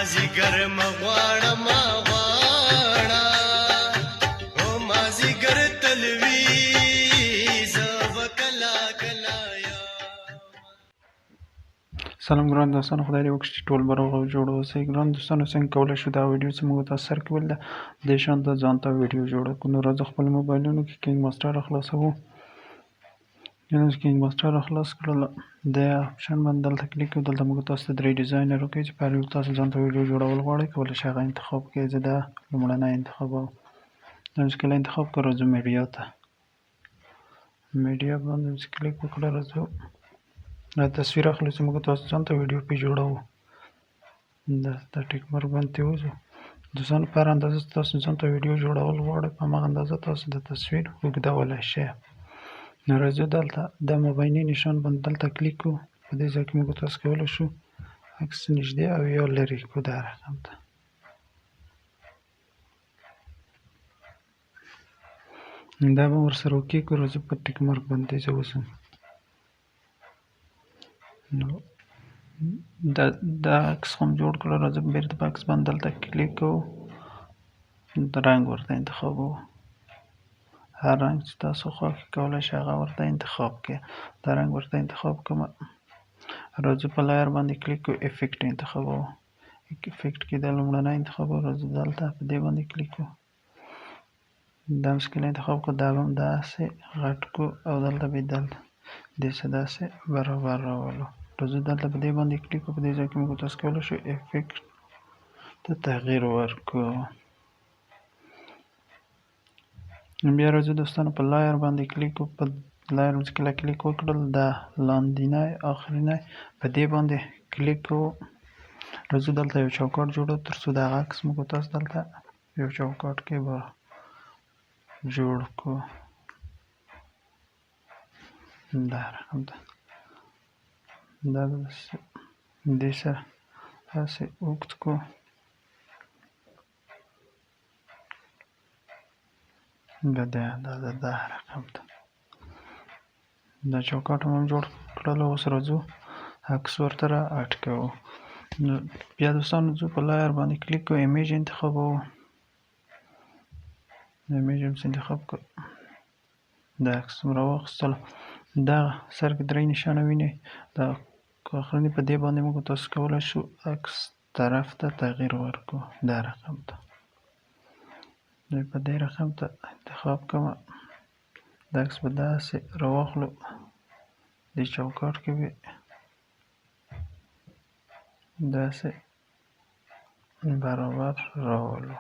مازیګر مه غواړه ما غواړه، او مازیګر تل وي زه به کله کله یم. سلام ګران دوستانو، خدای دې وکړي چې ټول به روغ او جوړ اوسئ. ګران دوستانو، څنګه کولی شو دا ویډیو چې موږ تاسو سره کې ولیده دې شان ته ځان ته ویډیو جوړه کړو؟ نو راځو خپل موبایلونو کې کینګ ماسټر راخلاصوو. کله چې کینګ ماسټر راخلاص کړل، د اپشن باندې دلته کلیک کړو. دلته موږ تاسو ته درې ډیزاین راکوي چې په هر یو تاسو ځان ته ویډیو جوړول غواړئ کولی شئ هغه انتخاب کړئ. زه دا لومړنی انتخابوم. دا چې کله انتخاب کړو، راځو میډیا ته. میډیا باندې چې کلیک وکړو، راځو دا تصویر اخلو چې موږ تاسو ځان ته ویډیو پې جوړوو. دا د ټیک مارک باندې وځو. د ځان په هر اندازه چې تاسو ځان ته ویډیو جوړول غواړئ، په هماغه اندازه تاسو د تصویر اوږدولی شئ. نو راځو دلته د مبینې نشان باندې دلته کلیک کړو. په دې ځای کې موږ تاسو کولی شو عکس نږدې او یا لرې کړو دا رقم ته. دا به ورسره اوکې کړو. راځو په ټیک مارک باندې زه وځم. نو دا عکس هم جوړ کړو. راځو بېرته په عکس باندې دلته کلیک کوو، د رنګ ورته انتخابوو. هر رنګ چې تاسو خوښ کولی شئ هغه ورته انتخاب کړئ. دا رنګ ورته انتخاب کړم. راځو په لایر باندې کلیک کوو، افیکټ انتخابوو. افیکټ کې دا لومړنی انتخابوو. راځو دلته په دې باندې کلیک کوو، دا هم سکیل انتخاب کړو، دا به هم داسې غټ کړو او دلته به یې دلته دې څه داسې برابر راولو. راځو دلته په دې باندې کلیک کړو. په دې ځای کې موږ تاسو کولی شو افیکټ ته تغییر ورکړو. بیا راځو دوستانو په لایر باندې کلیک کړو. په لایر باندې کله کلیک وکړل، دا لاندینی آخرینی په دې باندې کلیک کوو. راځو دلته یو چوکاټ جوړو تر څو دغه عکس موږ تاسو دلته یو چوکاټ کې به جوړ کړو. دا رقم ده. دا به دې سره داسې اوږد کړو. به دې اندازه دا رقم ده. دا چوکاټ هم جوړ کړل. اوس راځو عکس ورته را اډ کوو. نو بیا دوستانو ځو په لایر باندې کلیک کوو، ایمیج انتخابوو. ایمیج هم انتخاب کړو. دا عکس هم راواخیستلو. دا سر کې درې نشانه وینئ، دا آخرینی په دې باندې موږ تاسو کولی شو عکس طرف ته تغییر ورکړو. دا رقم ته زه په دې رقم ته انتخاب کوم. دا عکس به داسې راواخلو، دې چوکاټ کې به داسې برابر راولو.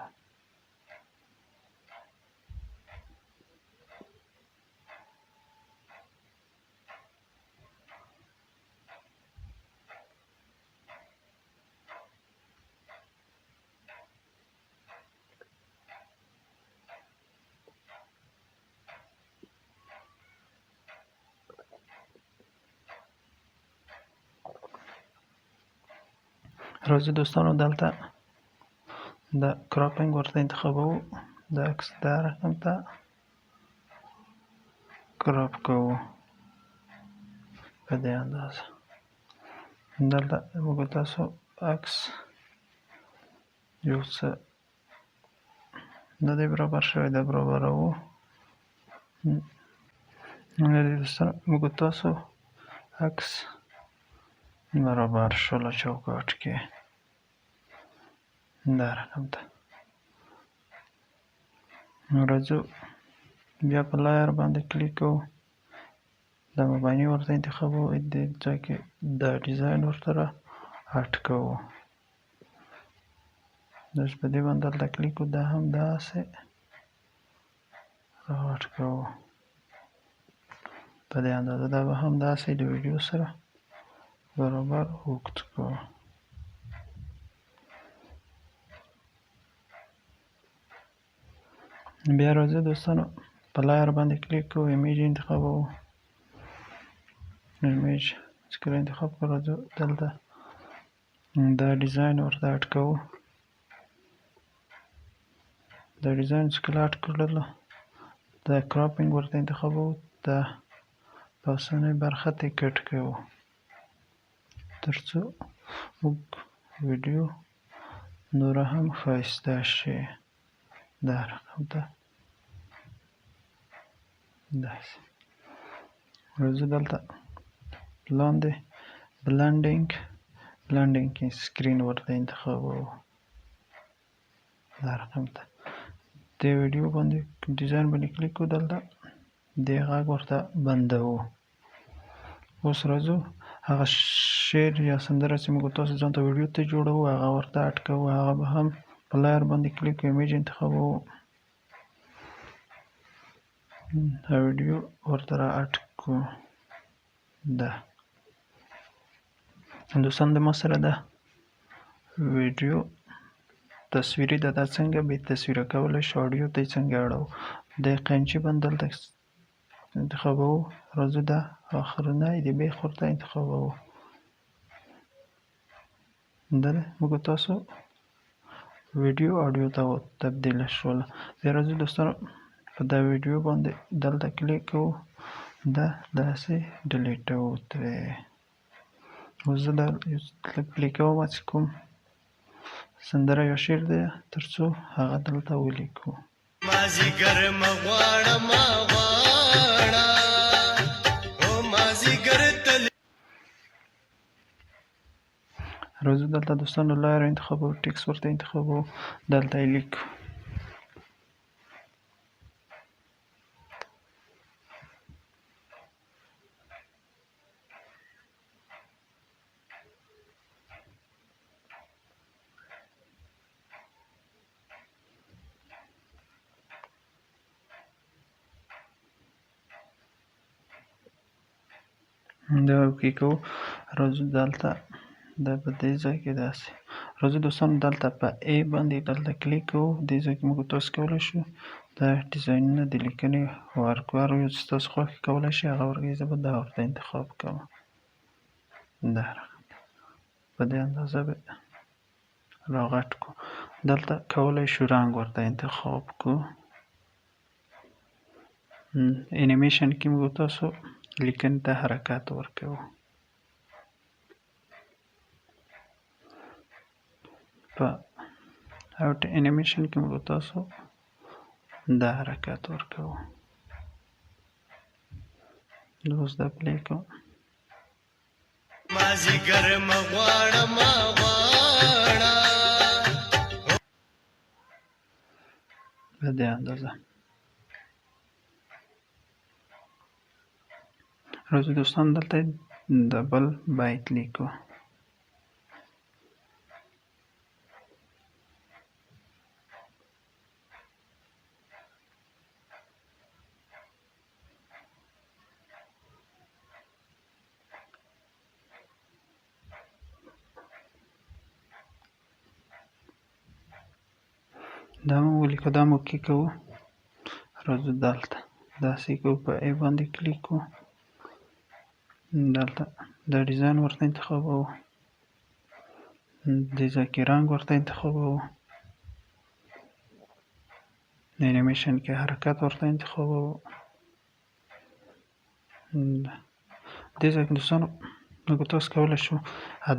راځو دوستانو دلته د کراپینګ ورته انتخابوو. د عکس دا رقم ته کراپ کوو په دې اندازه. دلته موږ تاسو عکس یو څه نه دی برابر شوی، دا برابروو. دوستانو موږ تاسو عکس برابر شو له چوکاټ کې دا رقم ته. نو راځو بیا په لایر باندې کلیک کوو، دا مبانی ورته انتخابوو. دې ځای کې دا ډیزاین ورته را اډ کوو. داسې په دې باندې دلته کلیک کوو، دا هم داسې را اډ کوو په دې اندازه. دا به هم داسې د ویډیو سره برابر اوږد کړو. بیا راځو دوستانو په لایر باندې کلیک کوو، ایمیج انتخابوو. ایمیج چې کله انتخاب کړو، راځو دلته دا ډیزاین ورته اډ کوو. دا ډیزاین چې کله اډ کړلو، دا کراپینګ ورته انتخابوو، دا پاسنۍ برخه ترې کټ کوو تر څو موږ ویډیو نوره هم ښایسته شي. دا رقم ته داسې راځو. دلته لاندې blending، blending کې screen ورته انتخابوو. دا رقم ته د ویډیو باندې ډیزاین باندې کلیک کوو، دلته د غږ ورته بندوو. اوس راځو هغه شعر یا سندره چې موږ تاسو ځان ته ویډیو ته جوړوو هغه ورته add کوو. هغه به هم په layer باندې کلیک کوو، image انتخابوو، دا ویډیو ورته را add کوو. ده دوستان د ما سره ده ویډیو تصویري ده، دا څنګه بې تصویره کولی شو، آډیو ته یې څنګه اړوو؟ د قینچي باندې دلته انتخابوو، راځو دا آخرنی د بیخ ورته انتخابوو. دا دی موږ تاسو ویډیو آډیو ته تبدیله شوله. بیا راځو دوستانو په دا ویډیو باندې دلته کلیک کوو، دا داسې ډیلیټوو ترې. اوس زه دا یو لږ پلي کوم چې کوم سندره یا شعر دی تر څو هغه دلته ولیکو. مازیګر مه غواړه، ما غواړه، او مازیګر تل. راځو دلته دوستانو layer انتخابوو، ټیکس ورته انتخابوو، دلته یې لیکو. دا okay کوو. راځو دلته دا په دې ځای کې داسې راځو دوستانو دلته په A باندې دلته کلیک کوو. دې ځای کې موږ تاسو کولی شو دا ډیزاینونه د لیکنې ورکو، هر یو چې ستاسو خوښ کولی شي هغه ورکوي. زه به دا ورته انتخاب کوم. دا رقم په دې اندازه به راغټ کړو. دلته کولی شو رنګ ورته انتخاب کړو. انیمیشن کې موږ تاسو لیکنې ته حرکت ورکوو. په out انیمیشن کې موږ تاسو دا حرکت ورکوو. اوس دا play کوم. مازیګر مه غواړه، ما غواړه، په دې اندازه راځو دوستان دلته د بل بیت لیکو. دا مو ولیکو، دا مو okay کوو. راځو دلته داسې کوو، په A باندې کلیک کوو، دلته دا ډیزاین ورته انتخابوو، دې ځای کې رنګ ورته انتخابوو، انیمیشن کې حرکت ورته انتخابوو. دې ځای کې دوستانو موږ تاسو کولی شو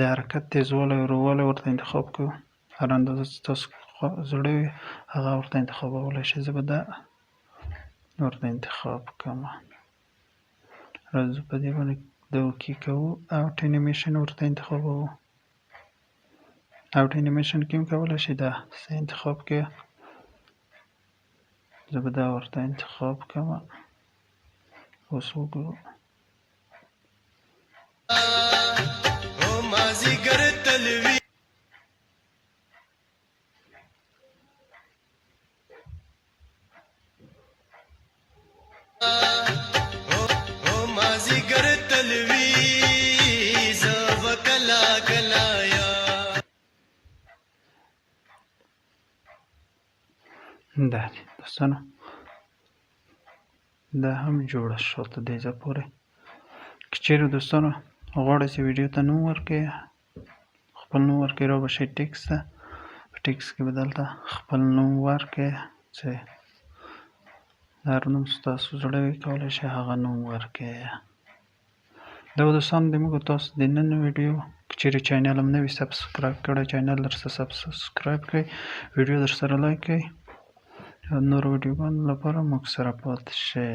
د حرکت تیزوالی وروالی ورته انتخاب کړو، هر اندازه چې تاسو زړه وي هغه ورته انتخابولی شئ. زه به دا ورته انتخاب کړم. راځو په دې باندې د okay کوو، out animation ورته انتخابوو. out animation کې هم کولی شئ دا څه انتخاب کړئ. زه به دا ورته انتخاب کړم. اوس وګورو. او مازیګر تل وي. او مازیګر تل وي، زه به کله کله یم. دا دی دوستانو دا هم جوړه شوه تر دې ځایه پورې. که چیرې دوستانو غواړئ چې ویډیو ته نوم ورکړئ، خپل نوم ورکړئ، را به شئ ټیکس ته. په ټیکس کې به دلته خپل نوم ورکړئ، چې هر نوم ستاسو زړه وي کولی شئ هغه نوم ورکړئ. دا به دوستانو د موږ تاسو د نن ویډیو. که چیرې چینل هم نه وي سبسکرایب کړی، چینل درسره سبسکرایب کړئ، ویډیو درسره لایک کړئ او نورو ویډیوګانو لپاره موږ سره پاتې شئ.